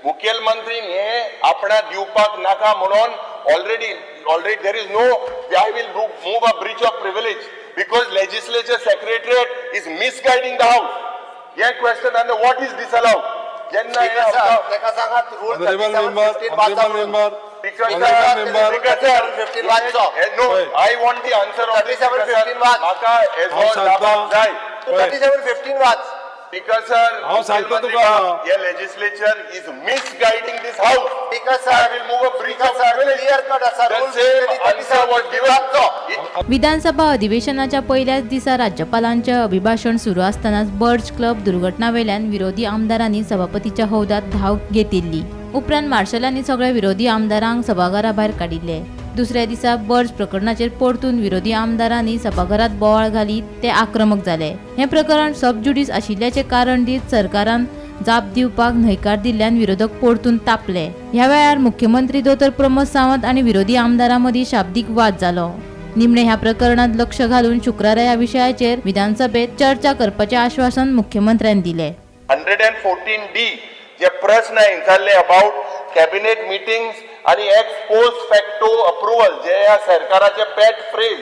मुखेलमंत्रीन हे आपणा दिवपाक नाका म्हणून already there is no, I will move a breach of privilege because legislature secretariat is misguiding the house. हे क्वेश्चन आनी what is disallowed जेन्ना हे स्पीकर सर, आमकां- ताका सांगात rule Honorable member, honorable member, Speaker sir, honorable member, Speaker sir, 15 वाचचो. No, पळय. I want the answer of this, 37, Speaker sir. 15 वाच. म्हाका हांव हेजो सांगता. जाप जाय. पळय. 37(15 वाच. Speaker sir, हांव सांगता तुका. हे legislature is misguiding this house. Speaker sir, I will move a breach speaker of sir, privilege. Clear cut आसा. The rule same answer was given. वाचचो. विधानसभा अधिवेशनाच्या पयल्याच दिसा राज्यपालांचे अभिभाशण सुरू आसतनाच बर्च क्लब दुर्घटनावेल्यान विरोधी आमदारांनी सभापतीच्या हौदात धांव घेतिल्ली. उपरांत मार्शलांनी सगळ्या विरोधी आमदारांक सभाघरा भायर काडिल्ले. दुसऱ्या दिसा बर्च प्रकरणाचेर परतून विरोधी आमदारांनी सभाघरात बोवाळ घालीत ते आक्रमक जाले. हें प्रकरण सब ज्युडीस आशिल्ल्याचें कारण दीत सरकारान जाप दिवपाक न्हयकार दिल्ल्यान विरोधक परतून तापले. ह्या वेळार मुख्यमंत्री दोतोर प्रमोद सावंत आनी विरोधी आमदारां मदीं शाब्दीक वाद जालो. निमणे ह्या प्रकरणात लक्ष घालून शुक्रारा ह्या विशयाचेर विधानसभेत चर्चा करपाचें आश्वासन मुख्यमंत्र्यान दिलें. 114D जे प्रश्न विचारले अबाउट कॅबिनेट मिटिंग्स आणि एक्स पोस्ट फॅक्टो अप्रुव्हल, जे ह्या सरकाराचे pet phrase,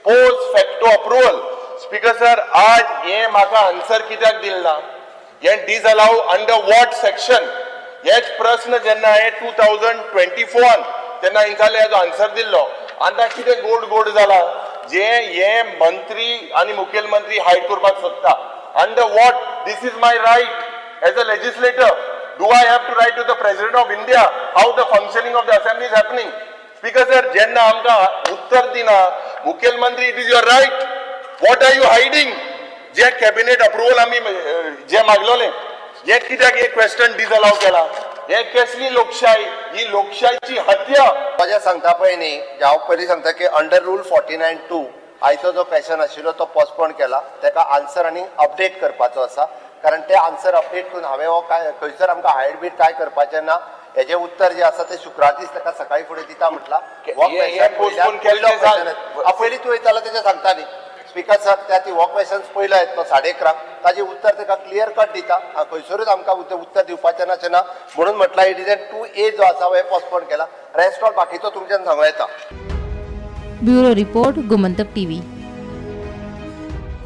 post facto approval. Speaker sir, आज हे म्हाका आन्सर कित्याक दिल ना? हे डिसअलाव अंडर what section? हेच प्रश्न जेन्ना हांवें 2024 तेन्ना विचारले, हेजो आन्सर दिल्लो. आतां कितें गोड गोड जाला जे हे मंत्री आनी मुखेलमंत्री हायड करपाक सोदता? Under what? This is my right as a legislator. Do I have to write to the President of India how the functioning of the assembly is happening? Speaker sir, जेन्ना आमकां उत्तर दिना मुखेलमंत्री, it is your right. What are you hiding? J cabinet approval आमी जे मागलोले, हे कित्याक हे question डिसअलाव केला? हे कसली लोकशाही? ही लोकशाहीची हत्या. म्हजें सांगता पळय न्ही, हांव पयलीं सांगता की अंडर रूल 49(2) आयचो जो क्वेश्चन आशिल्लो तो पोस्टपोन केला. ताका आन्सर आनी अपडेट करपाचो आसा, कारण ते आन्सर अपडेट करून हांवें हो काय खंयसर आमकां हायड बीड काय करपाचें ना. हेजें उत्तर जें आसा तें शुक्रार दीस ताका सकाळी फुडें दिता म्हटलां. हो हे postpone केल्लें सांग. पयलीं तूं वयतालो तेजें सांगता न्ही. स्पीकर सर, त्या ती हो क्वेश्चन पयलो येतलो 11:30, ताजें उत्तर ताका क्लियर कट दिता. खंयसरूच आमकां उत्तर दिवपाचें ना ना म्हणून म्हटलां, it is an 2A जो आसा हो पोस्टपोन केला. रेस्ट ऑल बाकीचो तुमच्यान सांगू येता. Bureau report, Gomantak TV.